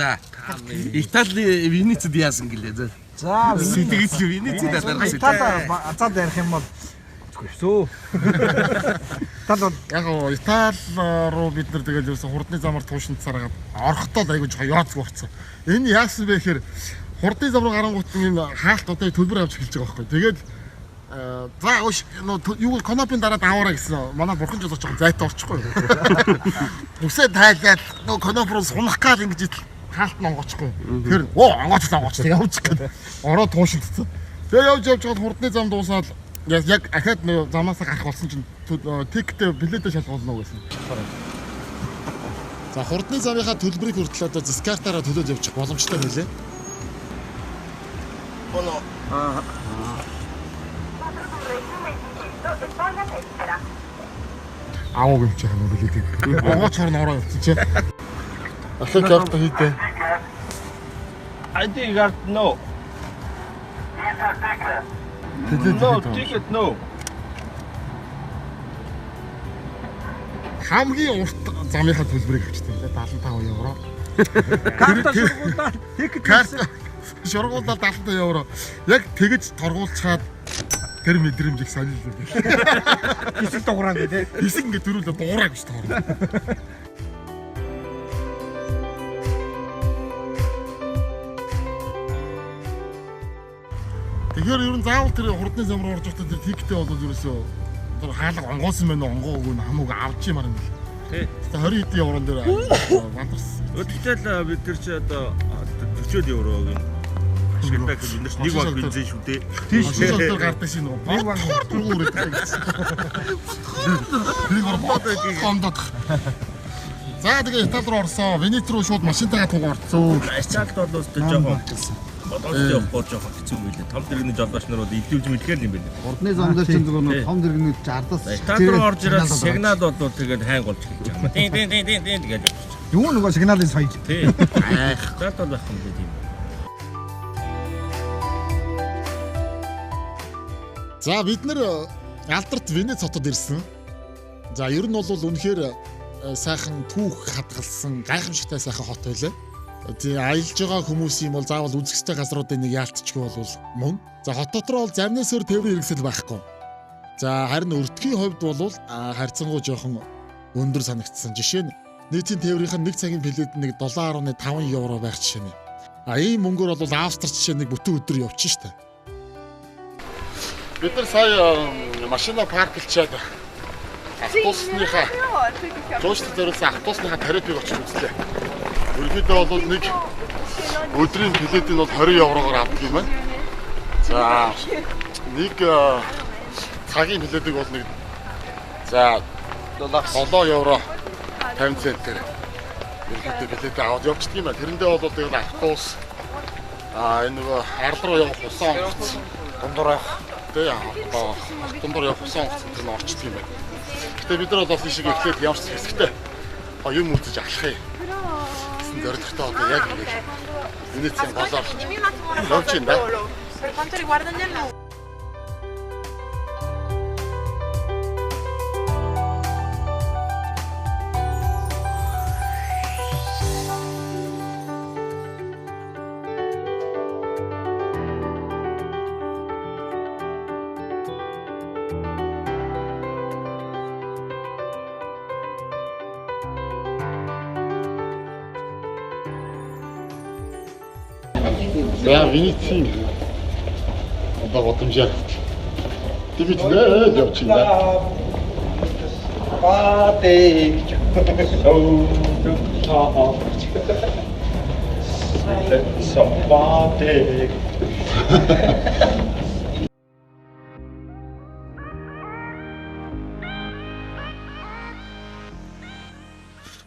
За. Итали Венецид яасан гэлээ за. За Сэтгэл Венецид алгарсан. Итали азад ярих юм бол зүгвсөө. Итали бол Яг гоо Итали руу бид нар тэгэл ерөөсөн хурдны замаар туушинд саргаад орохдоо л айгуу жоо яоцгүй болсон. Энэ яасан бэ гэхээр хурдны зам руу гарангуут энэ хаалт одоо төлбөр авч эхэлж байгаа байхгүй. Тэгээд за өөш нөө юу конопын дараа даваараа гэсэн. Манай бурхан жолооч жоохон зайтай орчихгүй. Үсээ тайлаад нөө коноп руу сунах гал ингэж итл хаалт нь онгочихгүй. Тэр оо онгооч онгооч явж гээд ороо туушилдсан. Тэгээ явж явж байгаад хурдны зам дуусаад яг ахаад нөө замаасаа гарах болсон чинь тикетээ билетээ шалгуулна уу гэсэн. За хурдны замынхаа төлбөрийг хүртэл одоо зэскартаараа төлөөд явчих боломжтой байлээ. Аав юм чи ханаа билетийг. Онгооч хорн ороо явчихсан чи. Ахыг карта хийдэ. ID card no. Билет No хийдэ. ticket no. Хамгийн урт замынхаа төлбөрийг авчтай. 75 евро. карта шургуулаад тикет Карт шургуулаад 75 евро. Яг тэгэж торгуулчаад тэр мэдрэмжийг сонирхол. хэсэг дугуураа тий. Хэсэг ингээд төрүүлээ дуурайг гэж тоорно. Тэгэхээр ер нь заавал тэр хурдны зам руу орж байхдаа тэр тикетээ бол ерөөсөө тэр хаалга онгоосон байна уу онгоогүй нь хамаагүй авч юмар юм л. Тий. Тэгээ 20 хэдэн еврон дээр вандарсан. Өдөртөл бид нар чи одоо 40 еврог ашигладаг гэж бид нар чи нэг баг бензин шүү дээ. Тийш дээр гардаг шин нөгөө Нэг баг. бодохоор дургу үрээд гэсэн. Тэрийг бодоод гондоод. За тэгээ Итали руу орсон. Венец руу шууд машинтайгаа туг орцсон. Италид бол өстө жоохон бодоолтой явахгүй жоохон хэцүү юм билээ. Том дэргэний жолооч нар бол идэвж мэдэхээр юм билээ. Хурдны зам дээр чинь зүгээр Тий. нэг том зэрэгний 60-аас Итали руу орж ирээд сигнал бол тэгээд хайг болж эхэлж байгаа юм. Тийм тийм тийм тийм тийм гэж явчих. Юу нөгөө сигналын соёл. Тий. Италид бол байх юм билээ тийм. За бид нэр алдарт Венец хотод ирсэн. За ер нь бол үнэхээр сайхан түүх хадгалсан гайхамшигтай сайхан хот байлаа. Тэгээ аялж байгаа хүмүүсийн бол заавал үзэх ёстой газруудын нэг яалтчгүй бол мөн. За хот дотор бол замнаас өөр тээврийн хэрэгсэл байхгүй. За харин өртгийн хувьд бол харьцангуй жоохон өндөр санагдсан. Жишээ нь нийтийн тээврийнх нь нэг цагийн билет нэг 7.5 евро байх жишээ нэ. А ийм мөнгөөр бол Австри жишээ нэг бүтэн өдөр явчих штэ. Бид нар сая машина парклчаад автобусныхаа жуучлал зориулсан автобусныхаа тарифыг очиж үзлээ. Ерөнхийдөө бол нэг өдрийн билетийг бол 20 еврогоор авдаг юм байна. За нэг цагийн билетийг бол нэг за 7 евро 50 центээр ерөнхийдөө билетээ аваад явчихдаг юм байна. Тэрэндээ бол тэгэл автобус энэ нөгөө арал руу явах усан онгоц Дундуур явах. Тэ одоо дундуур явах усан онгоц энэ нь орчдөг юм байна. Гэтэ бид нар бол тийшээ эхлээд ямар ч хэсэгтэй юм үзэж алах юм гэсэн зорилготой одоо яг ингэ Венецийн голоор явж байна да. Per quanto riguarda gli alunni, За Венецийн одоо гудамжаар тэгж нэ явж байна. Баатэ гэж. Сапате.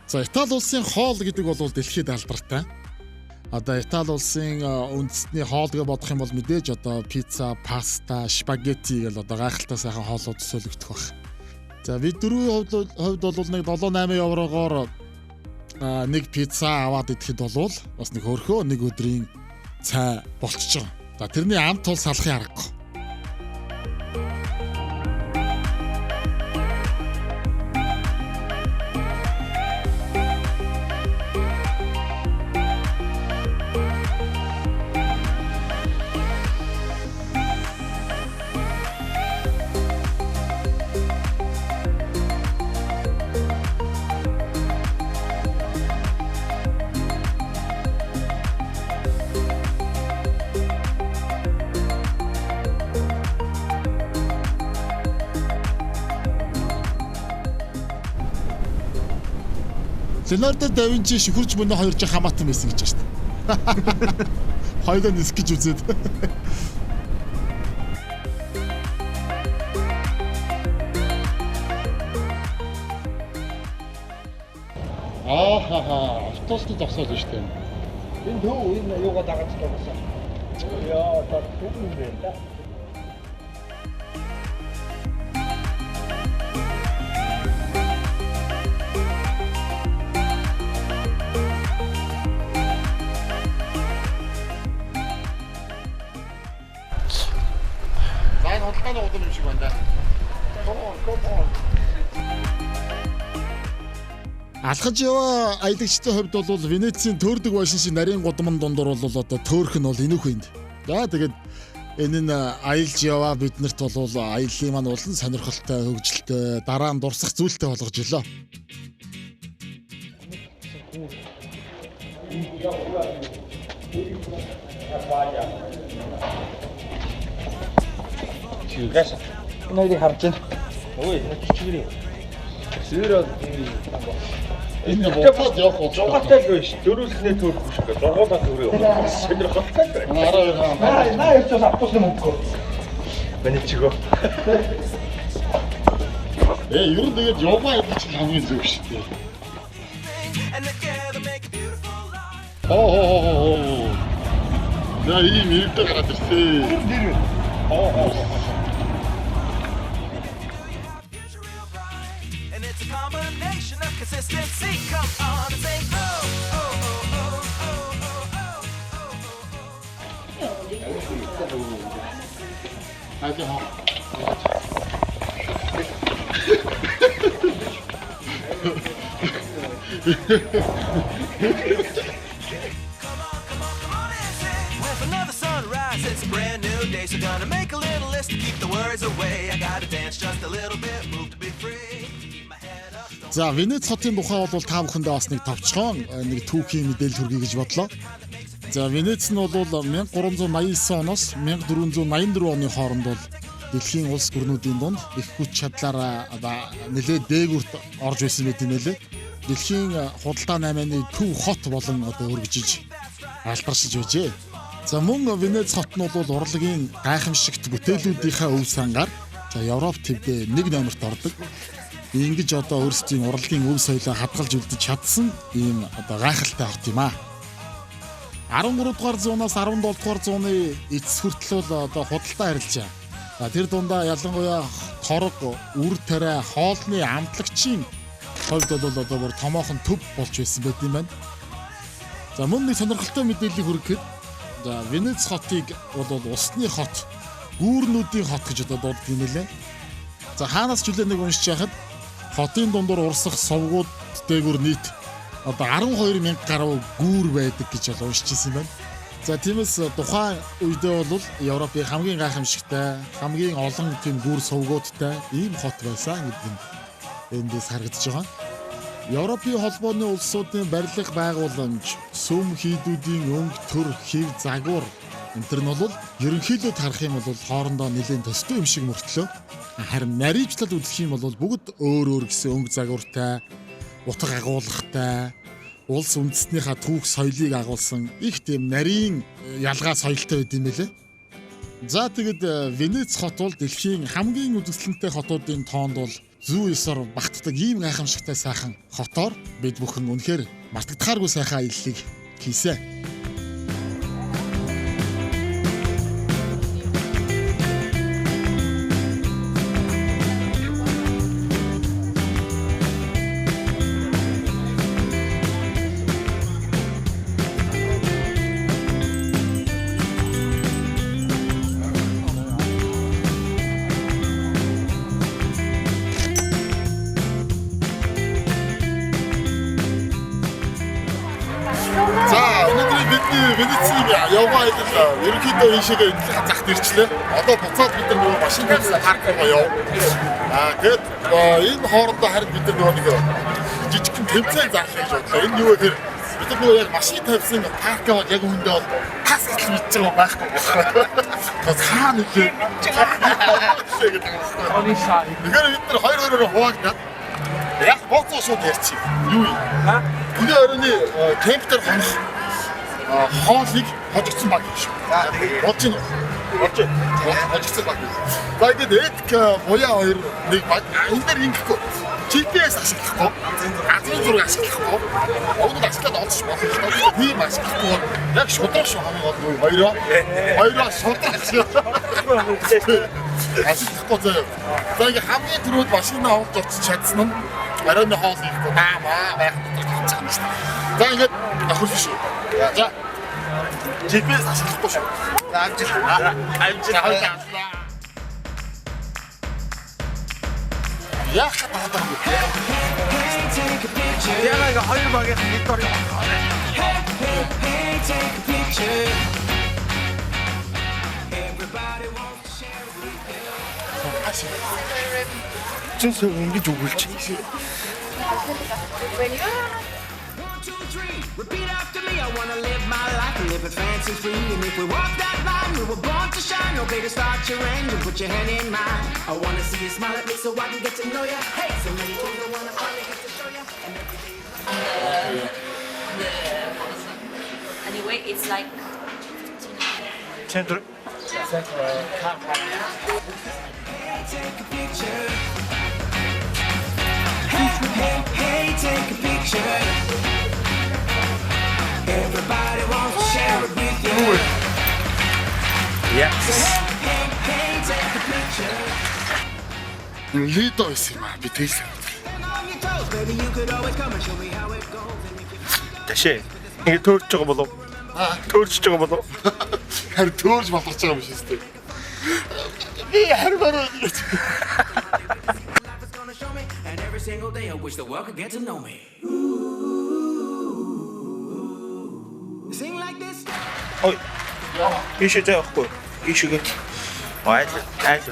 За Итали улсын хоол гэдэг бол дэлхийд алдартай. Одоо Итали улсын үндэстний хоол гэж бодох юм бол мэдээж одоо пицца, паста, спагетти гэл одоо гайхалтай сайхан хоолууд төсөөлөгдөх байх. За бид дөрвийн хувьд бол нэг 7 8 еврогоор нэг пицца аваад идэхэд бол бас нэг хөрхөө нэг өдрийн цай болчихж байгаа. За тэрний амт тул салахын аргагүй. Леонардо да Винчи шүхэрч мөнөө хоёр чинь хамаатан байсан гэж байна шүү дээ. Хоёулаа нисэх гэж үзээд. Аахаха, автобусны зогсоол шүү дээ. Энэ төв энэ юугаа дагаж дууссан. Яа, та төв юм байна да. За энэ худалдааны гудам юм шиг байна да. Алхаж яваа аялагчдын хувьд бол Венецийн төөрдөг байсан шиг нарийн гудамн дундуур бол одоо төөрх нь бол энүүх энд. За тэгээд энэ нь аялж яваа биднэрт бол аяллаа маань улан сонирхолтой, хөгжилтэй, дараа нь дурсах зүйлтэй болгож илөө. Чигээс. Энэ хоёрыг харж байна. Ой, чигэрээ. Зөөрөө Энэ буцаад явах болж зугаатай л биш. Дөрүүлхнээ төөрөх биш гэ. Зургуулаа төрөө. Сонирхолтой л байна. Араа Наа явчихсан автобусны мөнгө. Миний чигөө. Ер нь тэгээд яваа аялал чинь хамгийн зөв шүү дээ. Оо. За ийм ирдэ гараад ирсэн. Дэр. And it's a combination of consistency. Come on and say, oh, oh, oh, oh, oh, oh, oh, oh. Хайж хаа. Come on, come on, come on and say, with another sunrise, it's a brand new day. So gonna make a little list to keep the worries away. I gotta dance just a little bit, move to be free. Keep my head up. Don't За Венец хотын тухай бол та бүхэндээ бас нэг товчхон нэг түүхийн мэдээлэл хүргэе гэж бодлоо. За Венец нь бол 1389 оноос 1484 оны хооронд бол дэлхийн улс гүрнүүдийн дунд их хүч чадлаараа одоо нэлээд дээгүүрт орж байсан байт юм лээ. Дэлхийн худалдаа наймааны төв хот болон одоо өргөжиж алдаршиж байжээ. За мөн Венец хот нь бол урлагийн гайхамшигт бүтээлүүдийнхээ өв сангаар за Европ твдээ нэг номерт ордог. Ингэж одоо өөрсдийн урлагийн өв соёлоо хадгалж үлдэж чадсан ийм одоо гайхалтай хот юм аа. 13 дугаар зуунаас 17 дугаар зууны эцэс хүртэл бол одоо худалдаа харилцаа. За тэр дундаа ялангуяа торог, үр тариа, хоолны амтлагчийн хувьд бол одоо бүр томоохон төв болж байсан байт юм байна. За мөн нэг сонирхолтой мэдээллийг хүргэхэд за Венец хотыг бол усны хот, гүүрнүүдийн хот гэж одоо дууддаг юм лээ. За хаанаас ч үлээ нэг уншиж яхад хотын дундуур урсах совгууд дээгүр нийт одоо 12 мянга гаруй гүүр байдаг гэж бол уншиж ирсэн юм байна. За тиймээс тухайн үедээ бол Европын хамгийн гайхамшигтай, хамгийн олон тийм гүүр совгуудтай ийм хот байсан гэдэг нь эндээс харагдаж байгаа. Европын холбооны улсуудын барилга байгууламж, сүм хийдүүдийн өнгө төр, хэв загвар энэ төр нь бол ерөнхийдөө харах юм бол хоорондоо нэлээд төстэй юм шиг мөртлөө харин нарийвчлал үзэх юм бол бүгд өөр өөр гэсэн өнгө загвартай, утга агуулгатай, улс үндэстнийхаа түүх соёлыг агуулсан их тийм нарийн ялгаа соёлтой байд юм байлээ. За тэгэд Венец хот бол дэлхийн хамгийн үзэсгэлэнтэй хотуудын тоонд бол зүү ёсоор багтдаг ийм гайхамшигтай сайхан хотоор бид бүхэн үнэхээр мартагдахааргүй сайхан аяллыг хийсэн. За өнөөдрийн бидний Венецийн явган аялал ерөнхийдөө ийшээгээ захт ирчлээ. Одоо буцаад бид нар нөгөө машин тавьсан парк руу яв. Аа тэгээд энэ хоорондоо харин бид нар нөгөө нэг жижигхэн тэмцээн заах гэж бодлоо. Энэ юу вэ гэхээр бид нар нөгөө яг машин тавьсан паркаа бол яг үүндээ бол тас гэл мэдж байгаа байхгүй болохоор. Цаана нэг гэдэг юм байна. Тэгэхээр бид нар хоёр хоёроор хуваагдаад Яг боцоо шууд ярьчих. Юу юм? Хүний оройны кемп дээр хонох хоолыг хожигдсон баг юм шүү. Болж байна уу? Болж байна. Хожигдсон баг. За ингээд Эдк буяа хоёр нэг баг. Энэ дээр ингэхгүй. GPS ашиглахгүй. Газрын зураг ашиглахгүй. Уг нь ашиглаад олж болох юм л доо. Тийм ашиглахгүй. Яг шудраг шүү хамгийн гол нь хоёроо. Хоёроо шудраг шүү. Ашиглахгүй заяа. За ингээд хамгийн түрүүд машина авч очиж чадсан нь оройн хоол хийхгүй баа байх дотор тавьчих юм шүү дээ. За ингээд охирлоо шүү. За GPS ашиглахгүй шүү. За амжилт. Амжилт. Яг хатаад байгаа юм. Яг ингээ хоёр багийн нэг дор явах. Чин сав ингэж өгүүлж. Repeat after me, I wanna live my life and live it fancy free. And if we walk that line, we were born to shine. Okay, to start your engine, put your hand in mine. I wanna see you smile at me so I can get to know ya. Hey, so many things I wanna finally get to show ya. And every day Anyway, it's like Центр. take a picture. Hey, hey, hey, take a picture. Everybody wants to share it with you. Yes. Hey, hey, take a picture. Лидо байсан юм аа. Би тэглээ. On your toes, baby, you could always come and show me how it goes. And if you Тэшээ. Ингэ төөрч байгаа болов? Төөрч байгаа болов? Харин төөрж балгарч байгаа юм шиг шүү дээ. Би харин барай гэж. life is gonna show me, and every single day I wish the world could get to know me. Sing like this. Ой. Ийшээ заа явахгүй. Ийшээгээ. Айл айл.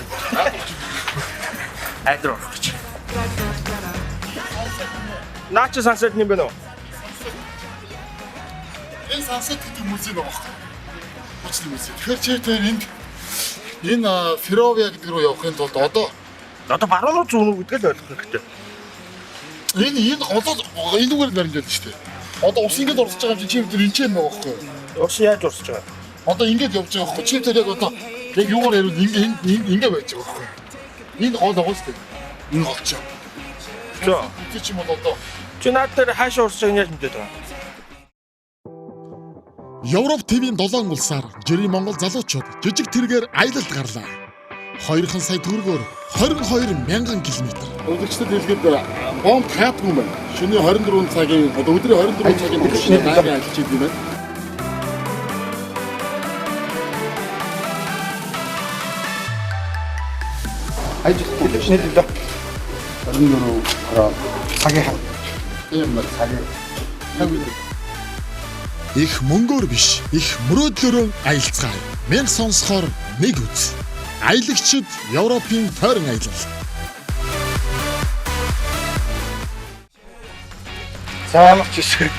Айл руу орох гэж. Наа чи сансад юм бэ нөө? Энэ сансад гэдэг музей байгаа байхгүй. Хуучны музей. Тэгэхээр чи тэр энд энэ Феровиа гэдэг рүү явахын тулд одоо Одоо баруун руу зүүн үү гэдгээ л ойлгох хэрэгтэй. энэ энэ голоо энүүгээр баримжаална шүү дээ. Одоо ус ингэж орсож байгаа юм чи тэр энэ ч юм байгаа байхгүй. Ус яаж урсж байгаа? Одоо ингэж явж байгаа байхгүй. Чи тэр яг одоо яг юугаар ярил ингэ ингэ байж байгаа байхгүй. Энэ гол байгаа шүү дээ. Энэ гол чи. За. Чи ч юм бол одоо Чи наад дээр хаашаа урсж байгааг яаж мэдээд байгаа? Европ ТV-ийн 7 улсаар жирийн Монгол залуучууд жижиг тэргээр аялалд гарлаа. 2 сая төгрөгөөр 22 мянган километр. Үзэгчдэд хэлгээд бомб таадгүй юм байна. Шөнийн 24 цагийн одоо өдрийн 24 цагийн туршид байнгын ажиллаж идэв юм байна. Хайж болохгүй. Нийт л доо. 24 хороо цагийн Тийм байна. цагийн Их мөнгөөр биш, их мөрөөдлөөрөө аялцгаая. Мянга сонсохоор нэг үз. Аялагчид Европын тойрон аялал. За ямар ч хэсэг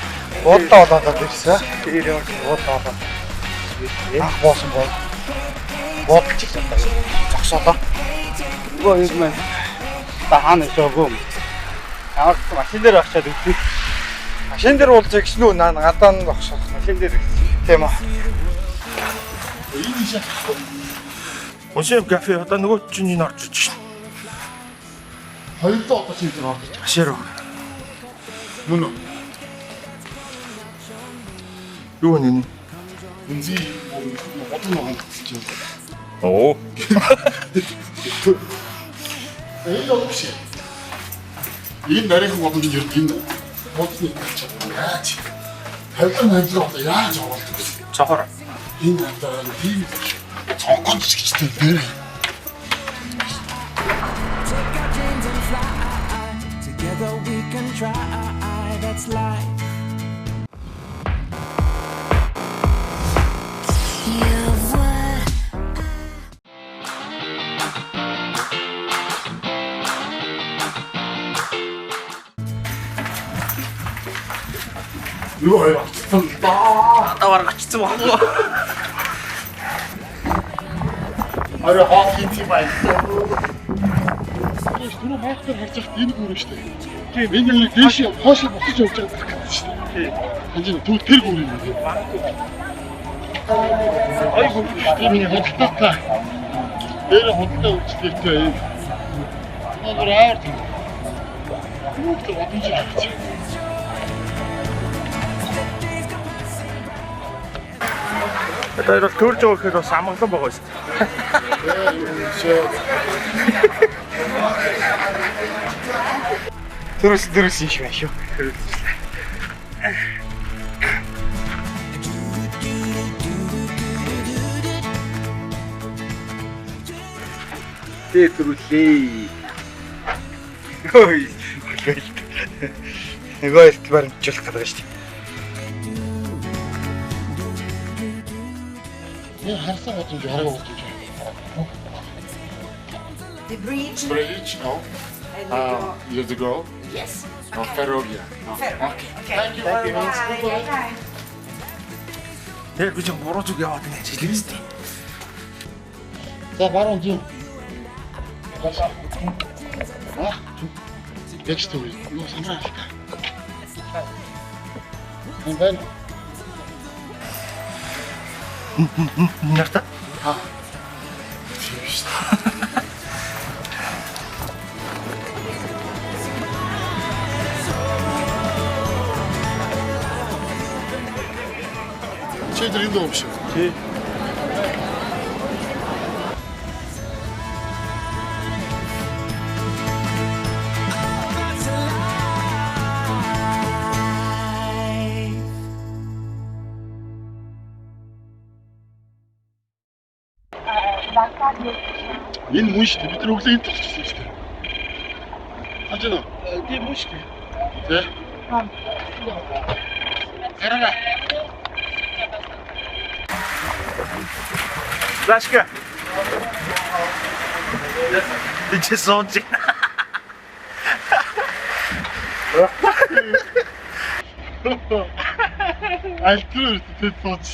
уудаа болоод ирсэн. Тэгээд ямар ч уудаа болоод. Анх боосон бол буудалч зогсоолоо. Нөгөө юм маань та хаана ижээгүй юм. Ямар ч машин дээр очиад үзье. Машин дээр уулзъя гэсэн үү? Наа гадаа нь зогсоох. Машин дээр гэсэн. Тийм үү. Энэ ийшээ. Уншив кафе одоо нөгөө чинь энэ орж иж шин. Хоёрдоо одоо чи тэр орж. Ашаар уу. Мөн үү? Юу вэ? Үнзий бодон хангалтж байна. Оо. Энэ бол биш. Энэ нарийнхан бодон ер нь энэ бодны тавьж чадна. Яаж? Тавилан хандлага одоо яаж оруулах вэ? Цохор. Энэ хандлага тийм цонхон жигчтэй дээр. Take our dreams and fly. Together we can try. That's life. Юу хоёр авчихсан л даа. Одоо бараг очсон баггүй. Арай хоол хийх юм байна. Түрүү маркер харж байхад энэ гүр шүү дээ. Тийм, энэ гүрийг дээш хойш буцаж явж байгаа гэх юм шүү дээ. Ханжин түл тэр гүр юм байна. Ой гүр шүү дээ. Миний худалдаатай. Дээр худалдаа үйлчлэгтэй юм. Наа аар тийм. Бүгд бодож байгаа. Одоо бол төрж байгаа гэхэд бас амгалан байгаа шүү дээ. Төрөөс дөрөөс юм шиг байна шүү. Тэ төрүүлээ. Ой. Нөгөө эрт баримтжуулах гэдэг шүү дээ. Энэ харсан бодож хараг бодож. The bridge. Bridge, no. And we go. Years ago. Yes. No, Ferrovia. Fair. Okay. Okay. Thank you very much. Bye. Bye. Тэр би ч буруу зүг яваад байна гэж хэлсэн дээ. За баруун зүүн. Аа. Яг ч төв. Юу самраа л та. Энэ байна. Нарта. Аа. Тийм шүү дээ. Чи тэр энд юм шиг. Тий. Энэ мөн шүү дээ. Бид нар өглөө энд зогсчихсон шүү дээ. Хаж гэнэ. Тийм үү шүү дээ. Тэ? Гараа. Лашка. Энд чи сууж. Аль тэр тэд сууж.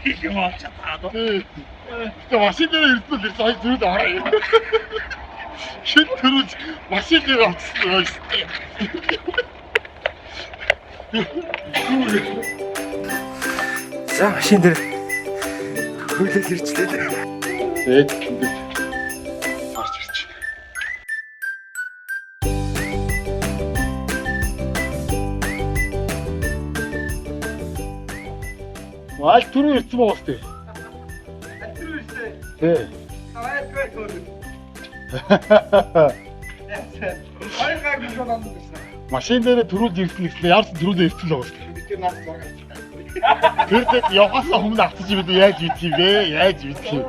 Хийх юм авч чадаад. Гэтэ машин дээр ирсэн л ирсэн. Ай зүрд ороо. Шин төрүүлж машин дээр авчихсан байна. За машин дээр хөлөөл ирчлээ. Тэгээд ингээд гарч ирж байна. Аль түрүү ирсэн байгаа сте. Аль түрүү ирсэн. Тий. Аль түрүү ирсэн. Хоёр гаг бишээ дандаа ирсэн. Машин дээр түрүүлж ирсэн гэсэн ямар ч түрүүлээ ирсэн л байгаа сте. Би тэр наас зураг авчихсан. Тэр дэд явахаас өмнө автчих бид яаж идэх юм бэ? Яаж идэх юм?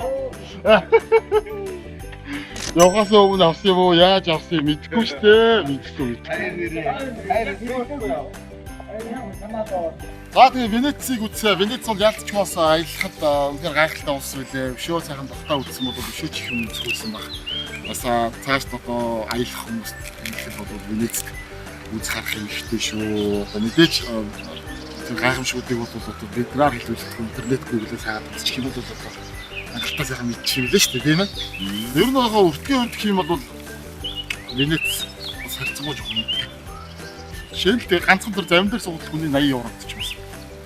Явахаас өмнө авсан юм уу? Яаж авсан юм мэдэхгүй шүү дээ. Мэдэхгүй мэдэхгүй. За тэгээ Венецийг үзсэн. Венец бол ялцч мос аялахад үнэхээр гайхалтай улс үлээ. Өшөө сайхан тухтай үзсэн бол өшөө ч их юм үзсэн баг. Бас цааш одоо аялах хүмүүст хэлэхэд бол Венецт үзэх харах хэрэгтэй шүү. Одоо мэдээж тэр гайхамшгуудыг бол одоо биднээр хэлүүлэх интернет Google-ээс хайгаад үзчих юм бол одоо хангалттай сайхан мэдчих юм лээ шүү дээ, тийм ээ. Ер нь байгаа өртгийн хувьд гэх юм бол Венец бас харьцангуй жоохон мэддэг. Жишээл тэгээ ганцхан тэр завин дээр суугаад хүний 80 евро авчих юм.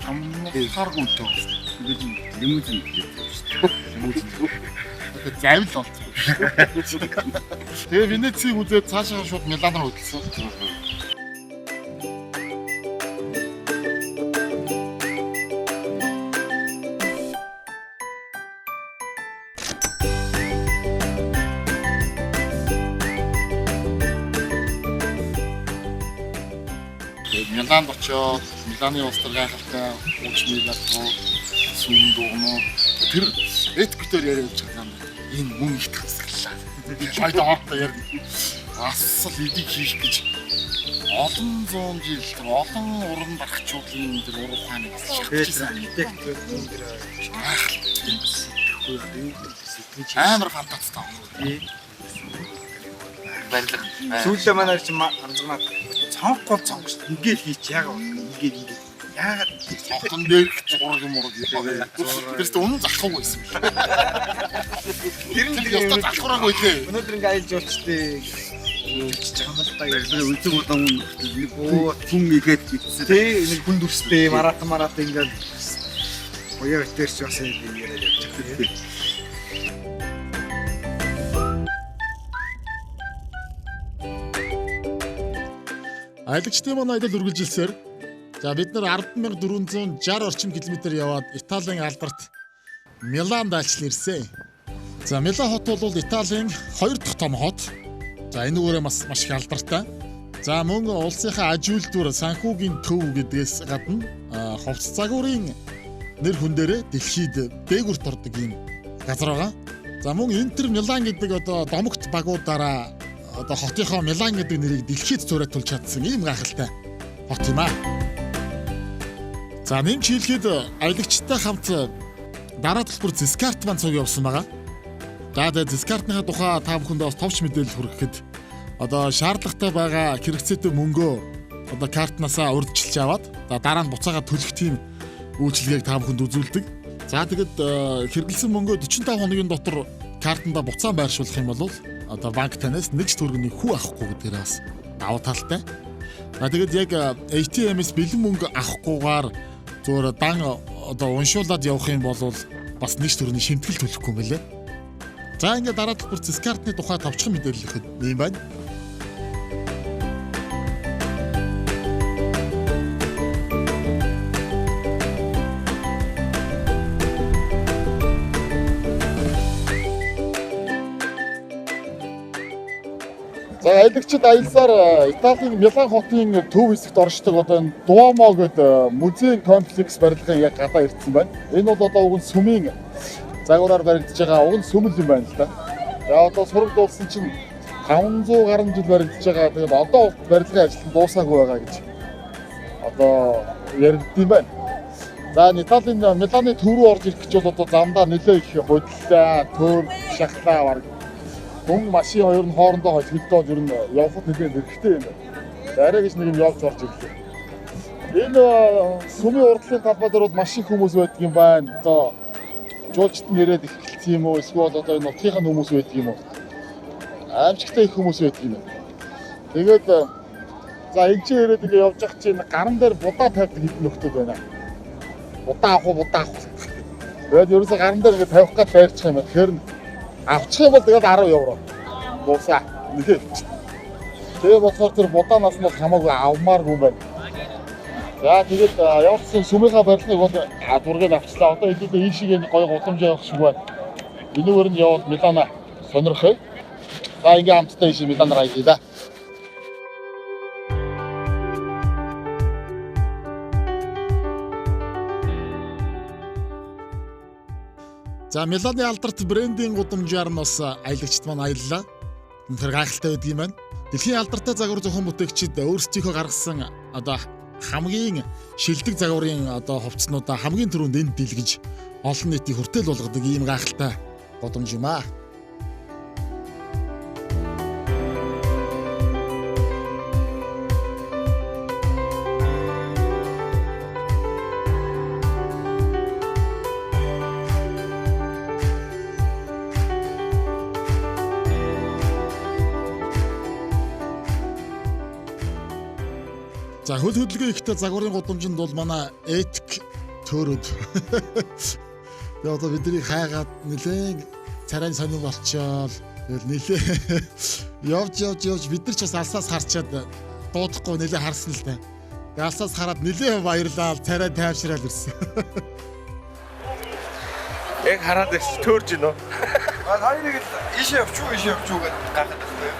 Чамхааргүй үнэтэй байна шүү дээ. Лимузин гэж байна шүү дээ. Лимузин. Одоо завин л олцсон. Тэгээ Венецийг үзээд цаашаа шууд Милан руу хөдөлсөн. Тэгээд Миланд очиод Миланы улс төр гайхалтай ууч милат руу сүм дуугноо. Тэр эткүтээр яриад явж байгаа юм. Энэ мөн их тасгалаа. Хоёд ортой ярина. Бас л эдийг хийх гэж олон зуун жил тэр олон уран бархчуудын тэр уран ухааныг бас шатчихсан. Архитектор тэр Гайхалтай. тэгэхгүй одоо юу гэдэг сэтгэж Амар фантасттай. Барилга. Сүүлдээ манай чинь амзгнаад цонх гол цонх шүү дээ. Ингээл хийч яагаад вэ? Ингээл ингээл яагаад Цонхон дээрх зураг мураг юм. Тэр чинь үнэн залхаагүй байсан юм. Тэр нь Тэр ёстой Одоо залхуураагүй лээ. Өнөөдөр ингээ аялж явчихлээ. Чиж байгаа юм л та. Үлзэг удаан нэг хүн игээд гидсэн. Тий, нэг хүн дүрстэй маратон ингээд оёо дээр ч бас юм яриад явж байгаа. Аялагчдын маань аялал үргэлжилсээр за бид нар 10,460 орчим километр яваад Италийн алдарт Миланд айлчлан ирсэн. За Милан хот бол Италийн хоёр дахь том хот. За энэ үгээрээ бас маш их алдартай. За мөн улсынхаа аж үйлдвэр санхүүгийн төв гэдгээс гадна хувцас загварын нэр хүндээрээ дэлхийд дээгүүрт ордог ийм газар байгаа. За мөн Интер Милан гэдэг одоо домогт багуудаараа одоо хотынхоо Милан гэдэг нэрийг дэлхийд зураатуулж чадсан ийм гайхалтай хот юм аа. За нэмж хэлэхэд аялагчтай хамт дараа төлбөр Зискарт маань цуг явсан байгаа. За тэгээ Зискартныхаа тухай та бүхэндээ бас товч мэдээлэл хүргэхэд одоо шаардлагатай байгаа хэрэгцээтэй мөнгөө одоо картнаасаа урьдчилж аваад за дараа нь буцаагаад төлөх тийм үйлчилгээг та бүхэнд үзүүлдэг. За тэгэд хэрэглэсэн мөнгөө 45 хоногийн дотор картандаа буцаан байршуулах юм бол одоо банк танаас нэг ч төгрөгийн хүү авахгүй гэдгээрээ бас давуу талтай. За тэгэд яг ATM-ээс бэлэн мөнгө авахгүйгээр зүгээр дан одоо уншуулад явах юм бол бас нэг ч төгрөгийн шимтгэл төлөхгүй юм билээ. За ингээд дараа төлбөр Зискартны тухай товчхон мэдээлэл өгөхөд ийм байна. За аялагчид аялсаар Италийн Милан хотын төв хэсэгт оршдог одоо энэ Дуомо гэдэг музейн комплекс барилгын яг гадаа ирсэн байна. Энэ бол одоо уг нь сүмийн загвараар баригдаж байгаа уг нь сүмэл юм байна л да. За одоо сураг дуулсан чинь 500 гаруй жил баригдаж байгаа. Тэгээд одоо барилгын ажил нь дуусаагүй байгаа гэж одоо яригдсан байна. За Италийн Миланы төв рүү орж ирэх гэж бол одоо замдаа нэлээ их худалдаа, төр, шахлаа бараг хүн машин хоёр нь хоорондоо холбогдоод ер нь явхад нэлээд хэрэгтэй юм байна. Арай гэж нэг юм явж орж ирлээ. Энэ сүмийн урдлын талбай дээр бол маш их хүмүүс байдаг юм байна. Одоо жуулчид нь ирээд их эхэлсэн юм уу? Эсвэл одоо энэ нутгийнхаа хүмүүс байдаг юм уу? Аимшигтай их хүмүүс байдаг юм байна. Тэгээд за энэ чинь ирээд ингээ явж явах чинь гаран дээр будаа тавьдаг хэдэн нөхдүүд байна. Будаа авах уу, будаа авах уу. Тэгээд ерөөсөө гаран дээр ингээ тавих гад байрчих юм байна. Тэгэхээр авчих юм бол тэгээд 10 евро. Дуусаа. Нэлээ. Тэгээ болохоор тэр будаанаас нь бол хамаагүй авмааргүй юм байна. За тэгээд явуулсан сүмийнхаа барилгыг бол зургийг авчлаа. Одоо хэдүүлээ ийшээ гоё гудамж явах шиг байна. Энэгээр нь яваад Милана сонирхъя. За ингээ хамтдаа ийшээ Миланаар аялъя да. За Миланы алдарт брендинг гудамжаар нь бас аялагчид маань аяллаа. Тэр гайхалтай байдаг юм байна. Дэлхийн алдартай загвар зохион бүтээгчид өөрсдийнхөө гаргасан одоо хамгийн шилдэг загварын одоо хувцснуудаа хамгийн түрүүнд энд дийлгэж олон нийтийн хүртэл болгодог ийм гайхалтай гудамж юм аа. За хөл хөдөлгөөн ихтэй загварын гудамжинд бол манай этик төөрөд. Тэгээ одоо бидний хайгаад нэлээд царайн сонин болчоол. Тэгэл нэлээд явж бид нар ч бас алсаас харчаад дуудахгүй нэлээд харсан л та. Тэгээ алсаас хараад нэлээд баярлаад царай тайвшраал ирсэн. Яг хараад ирсэн төөрж гинөө. А хоёрыг л ийшээ явчих уу гэж гайхаад байхгүй юу?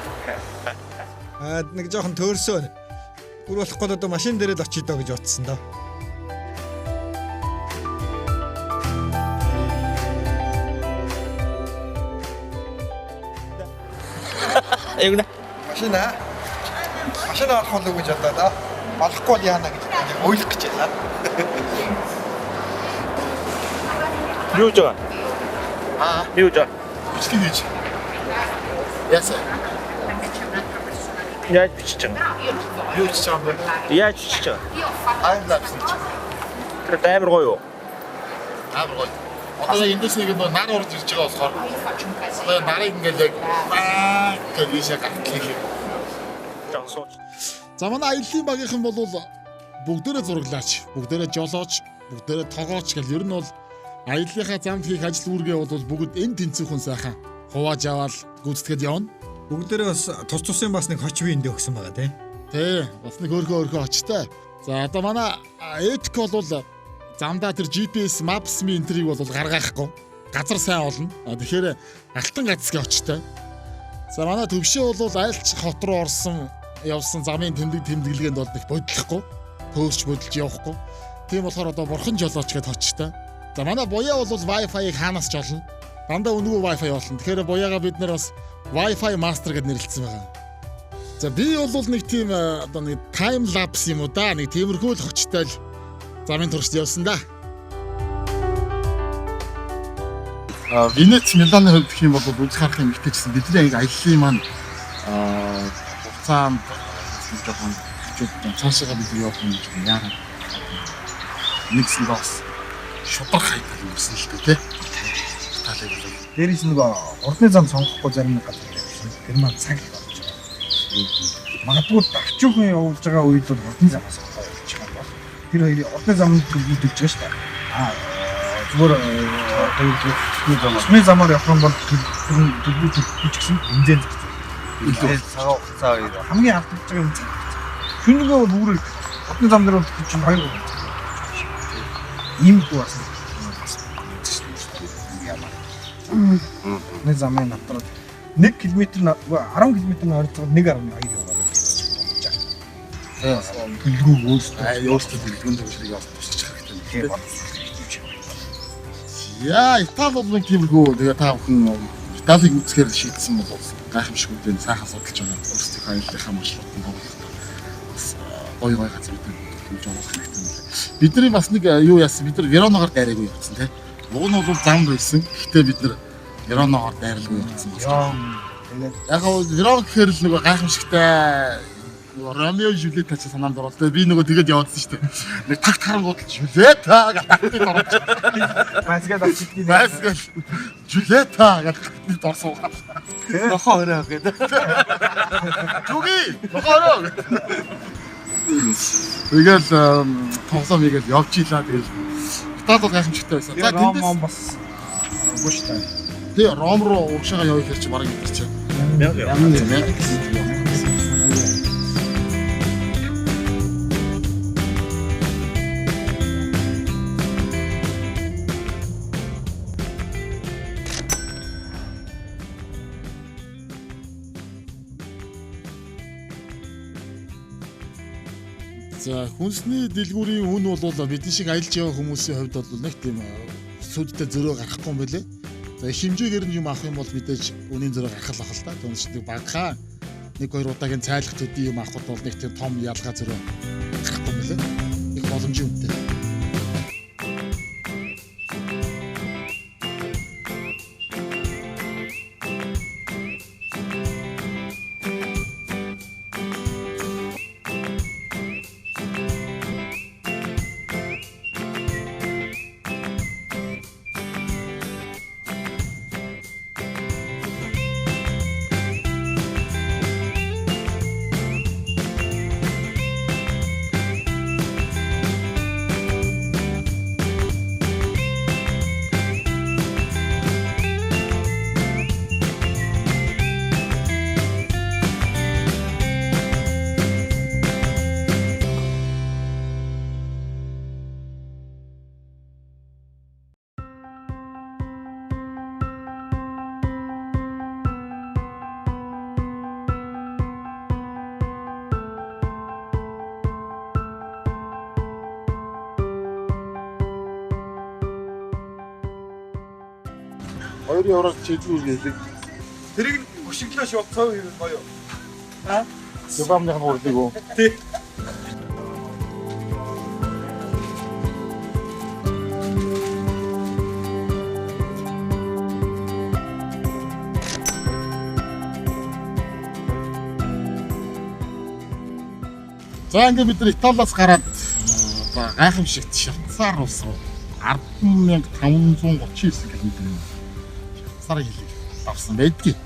Аа нэг жоохон төөрсөө. Бүр болохгүй л одоо машин дээр л очие доо гэж бодсон доо. Ягна. Машина. Машина олох уу гэж бодоо доо. Болохгүй бол яана гэж уйлах гэж байна. Юу гэж байгаа? Аа. Юу гэж байгаа? Бичлэг хийж. Яасан? Яаж бичиж байгаа? Юу хийж байгаа юм бэ? Яаж бичиж байгаа? Time lapse гэж. Тэр амар гоё юу? Амар гоё. Одоо яг эндээс нэг нөө нар орж ирж байгаа болохоор одоо нарыг ингээл яг баа гэж ийшээ гартлаа юм. За манай аяллаа багийнхан бол бүгдээрээ зураглаач, бүгдээрээ жолооч, бүгдээрээ тогооч гэл ер нь бол аяллахаа замд хийх ажил үүргээ бол бүгд энэ тэнцвэрхэн сайхан хувааж аваад гүйцэтгээд явна. Бүгдээрээ бас тус тусын бас нэг хоч бие эндээ өгсөн байгаа тий. Тий, бас нэг өөрхөө очтой. За одоо манай Этик бол замдаа тэр GPS Maps ми энтрийг бол гаргаахгүй. Газар сайн олно. Тэгэхээр алтан гацгийн очтой. За манай төвшөө бол айлч хот руу орсон явсан замын тэмдэг тэмдэглэгээнд бол нэг бодлохгүй. Төөрч бодолж явахгүй. Тийм болохоор одоо бурхан жолооч гэдээ очтой. За манай буяа бол Wi-Fi-ыг хаанаас жолно? Дандаа үнэгүй Wi-Fi олно. Тэгэхээр буяагаа бид нар бас Wi-Fi master гэд нэрлэлсэн байгаа. За би бол нэг тийм одоо нэг time lapse юм уу да нэг тиймэрхүү л хочтой л замын туршид явсан да. Венец Миланы хувьд гэх юм бол үзэх харах юм ихтэйчсэн бидний яг аяллаа маань хугацаанд нэг жоохон хэцүү цаашаа бид явах юм гэж яараа. Нэгсэн бас шударх хайдаг юмсан л дээ тий. Италиг бол Дээрээс нөгөө хурдны зам сонгохгүй зарим нэг газар явсан. Тэр маань цаг их болж байгаа. Магадгүй давчуухан явуулж байгаа үед бол хурдны замаас сонгоо явуулж байгаа бол тэр хоёрын хурдны замд төлөвлөж байгаа шүү дээ. Аа зүгээр одоо юу гэдэг нь замаар явах юм бол төлөвлөж төлөвлөж гэсэн бензин зарцуул. Илүү цагаан хугацаа хоёр. Хамгийн алдагдж байгаа юм цаг. Шүнжэнгөө бол үүрэг хурдны зам дээр бол чинь 2 3 цаг. Ийм хүү бас ямар. Хурдны замын дотор 1 км 10 км нь ойролцоогоор 1.2 евро гэж бодож байгаа. Төлөвлөгөө өөрсдөө төлөвлөгөөнд төвшлийг бас тусчих хэрэгтэй. Тийм боловсруулах хэрэгтэй юм шиг байна. Яа, Итали бол нэг тиймэрхүү тэгээ та бүхэн Италиг үзэхээр шийдсэн бол гайхамшиггүй дээ сайхан судалж байгаа. Өөрсдийнхөө аяллахаа маршрутанд оруулах бас гоё гоё газруудыг төлөвлөж оруулах хэрэгтэй юм байна. Бидний бас нэг юу яасан бид нар Веронагаар дайраагүй явцсан тий. Уг нь бол замд байсан. Гэхдээ бид нар Веронагаар дайралгүй явцсан бас. Тэгээд Яг гоо Верон гэхээр л нөгөө гайхамшигтай нөгөө Ромео Жюльетта чи санаанд орол. Тэгээ би нөгөө тэгээд явуулсан шүү дээ. Нэг тагт харангууд л Жюльетта гэж тагтыг оруулж. Баскет авчидгийг Баскет Жюльетта гэж тагтыг дор суугаад. Нохоо өрөө гэдэг. Зүги нохоо өрөө. Тэгэл тоглоом игээл явж илаа тэгэл. Итали бол гайхамшигтай байсан. За Ром тэндээс бас үгүй шүү дээ. тий Ром руу урагшаага явах хэрэг чи бараг идэх чи. 1000 евро. 1000 евро. За хүнсний дэлгүүрийн үн бол бидний шиг аялж яваа хүмүүсийн хувьд бол нэг тийм сүдтэй зөрөө гарахгүй юм байлээ. За их хэмжээгээр нь юм авах юм бол мэдээж үнийн зөрөө гарах л ах л та. Түүнээс нэг багахан нэг хоёр удаагийн цайлах төдий юм авахд бол нэг тийм том ялгаа зөрөө гарахгүй юм байлээ. Их боломжийн үнэтэй. Хоёр евроор чийдгүй гэлэг. Тэрийг хөшиглөө шууд цов хийвэл гоё. Кебабных нь урлыг үү? Тий. За ингээд бид нар Италиас гараад гайхамшигт Швейцар улс руу 10,539 км Швейцарын хилийг давсан байдгийг.